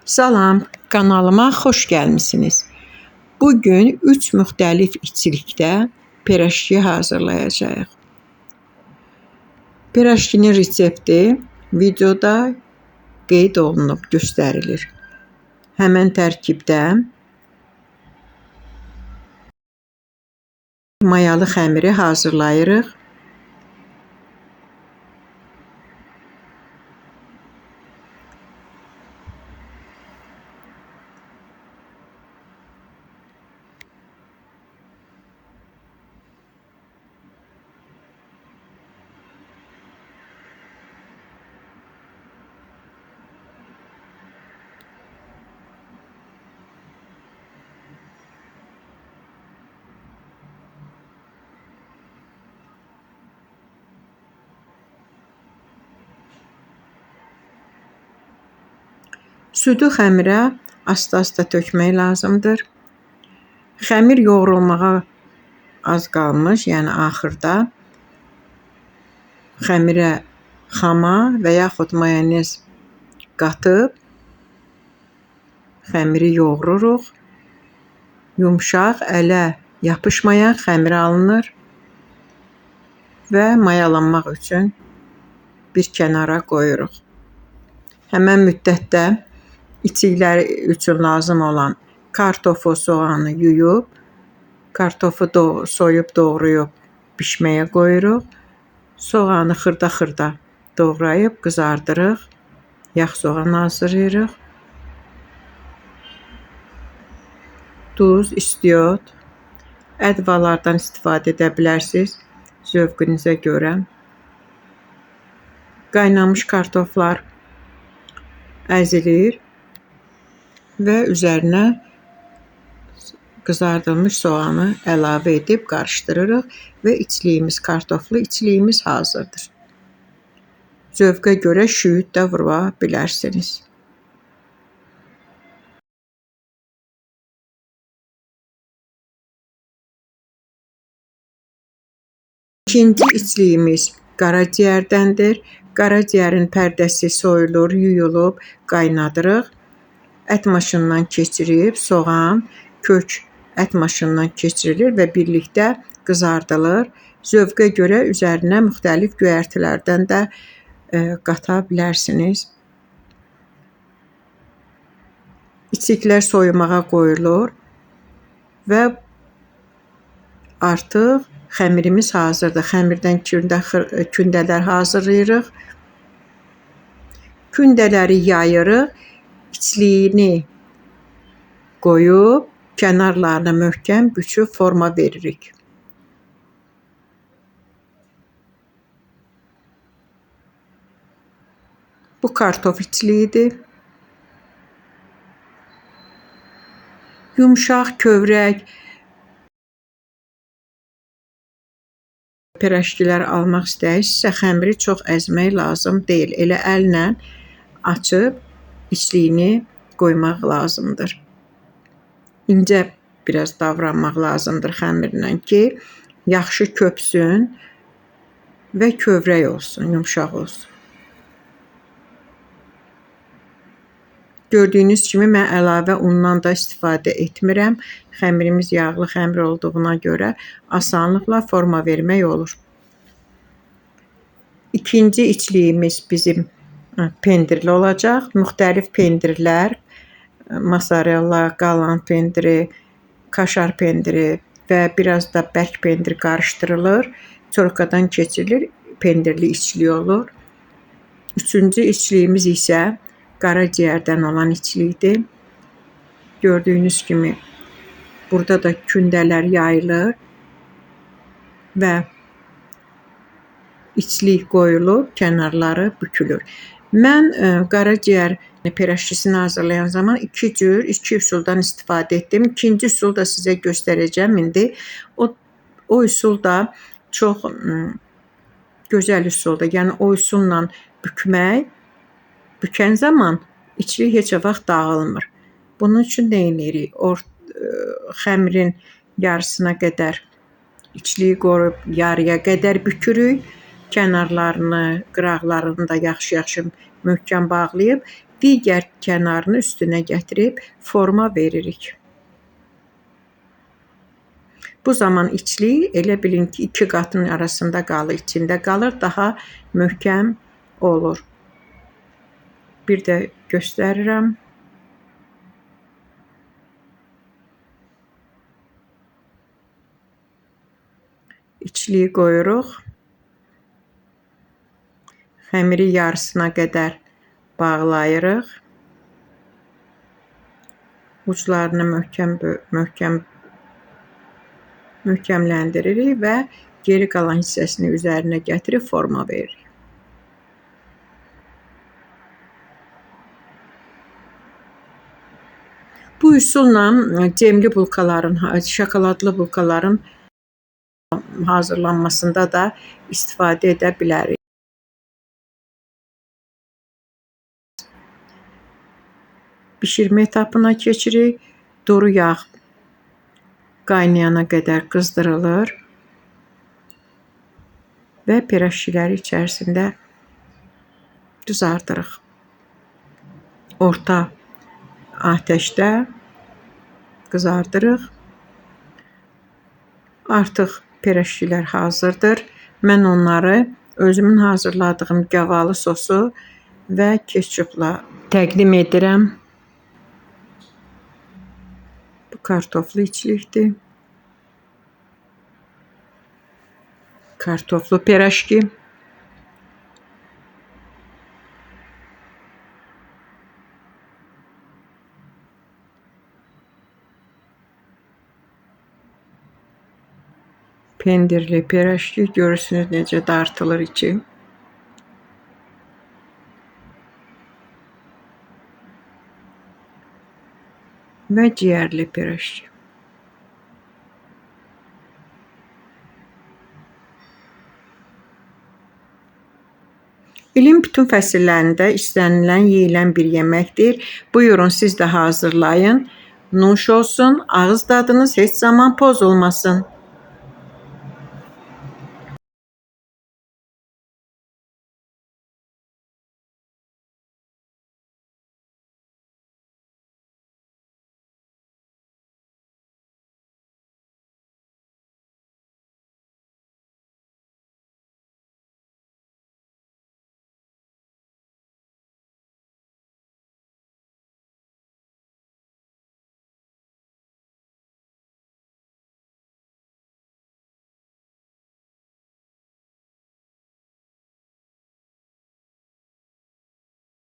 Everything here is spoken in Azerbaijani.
Salam, kanalıma xoş gəlmisiniz. Bugün 3 müxtəlif içlikdə piraşki hazırlayacağıq. Piraşkinin resepti videoda qeyd olunub, göstərilir. Həmən tərkibdə mayalı xəmiri hazırlayırıq. Südü xəmirə asta-asta tökmək lazımdır. Xəmir yoğrulmağa az qalmış, yəni axırda xəmirə xama və yaxud mayonez qatıb xəmiri yoğururuq. Yumşaq, ələ yapışmayan xəmir alınır və mayalanmaq üçün bir kənara qoyuruq. Həmən müddətdə içlikləri üçün lazım olan kartofu, soğanı yuyub, kartofu soyub doğrayıb bişməyə qoyuruq. Soğanı xırda-xırda doğrayıb qızardırıq. Yağ soğan hazırlayırıq. Duz, istiot, ədvalardan istifadə edə bilərsiniz zövqünüzə görə. Qaynamış kartoflar əzilir və üzərinə qızardılmış soğanı əlavə edib qarışdırırıq və içliyimiz, kartoflu içliyimiz hazırdır. Zövqə görə şüyüd də vura bilərsiniz. İkinci içliyimiz qaraciyərdəndir. Qaraciyərin pərdəsi soyulur, yuyulub, qaynadırıq. Ət maşınından keçirib, soğan, kök ət maşınından keçirilir və birlikdə qızardılır. Zövqə görə üzərinə müxtəlif göyərtilərdən də qata bilərsiniz. İçliklər soyumağa qoyulur və artıq xəmirimiz hazırdır. Xəmirdən kündələr hazırlayırıq. Kündələri yayırıq. İçliyini qoyub kənarlarını möhkəm büküb forma veririk. Bu kartof içliyidir. Yumşaq, kövrək piraşkilər almaq istəyirsinizsə, xəmiri çox əzmək lazım deyil. Elə əllə açıb içliyini qoymaq lazımdır. İncə biraz davranmaq lazımdır xəmirlə ki, yaxşı köpsün və kövrək olsun, yumşaq olsun. Gördüyünüz kimi mən əlavə undan da istifadə etmirəm. Xəmirimiz yağlı xəmir olduğuna görə asanlıqla forma vermək olur. İkinci içliyimiz bizim pendirli olacaq. Müxtəlif pendirlər, mozzarella, qalan pendiri, kaşar pendiri və biraz da bərk pendir qarışdırılır. Çorkadan keçirilir, pendirli içlik olur. Üçüncü içliyimiz isə qaraciyərdən olan içlikdir. Gördüyünüz kimi burada da kündələr yayılır və içlik qoyulub, kənarları bükülür. Mən qaraciyər piraşkisini hazırlayan zaman iki üsuldan istifadə etdim. İkinci üsulu da sizə göstərəcəm indi. O üsul da çox gözəl üsuldur. Yəni o üsulla bükmək, bükən zaman içlik heç vaxt dağılmır. Bunun üçün nə edirik? Xəmirin yarısına qədər içliyi qoyub yarıya qədər bükürük. Kənarlarını, qıraqlarını da yaxşı-yaxşı möhkəm bağlayıb Digər kənarını üstünə gətirib forma veririk. Bu zaman içliyi elə bilin ki, iki qatın arasında qalır, içində qalır, daha möhkəm olur. Bir də göstərirəm. İçliyi qoyuruq. Xəmiri yarısına qədər bağlayırıq. Uclarını möhkəmləndiririk və geri qalan hissəsini üzərinə gətirib forma veririk. Bu üsulla cemli bulkaların, şokoladlı bulkaların hazırlanmasında da istifadə edə bilərik. Bişirmə etapına keçirik. Duru yağ qaynayana qədər qızdırılır və piraşkiləri içərisində qızardırıq. Orta atəşdə qızardırıq. Artıq piraşkilər hazırdır. Mən onları özümün hazırladığım gavalı sosu və ketçupla təqdim edirəm. Bu kartoflu içlikdir. Kartoflu piraşki. Pendirli piraşki. Görürsünüz necə dartılır içi. Və ciyərli piraşki. İlin bütün fəsillərində istənilən, yeyilən bir yeməkdir. Buyurun, siz də hazırlayın. Nuş olsun, ağız dadınız heç zaman pozulmasın.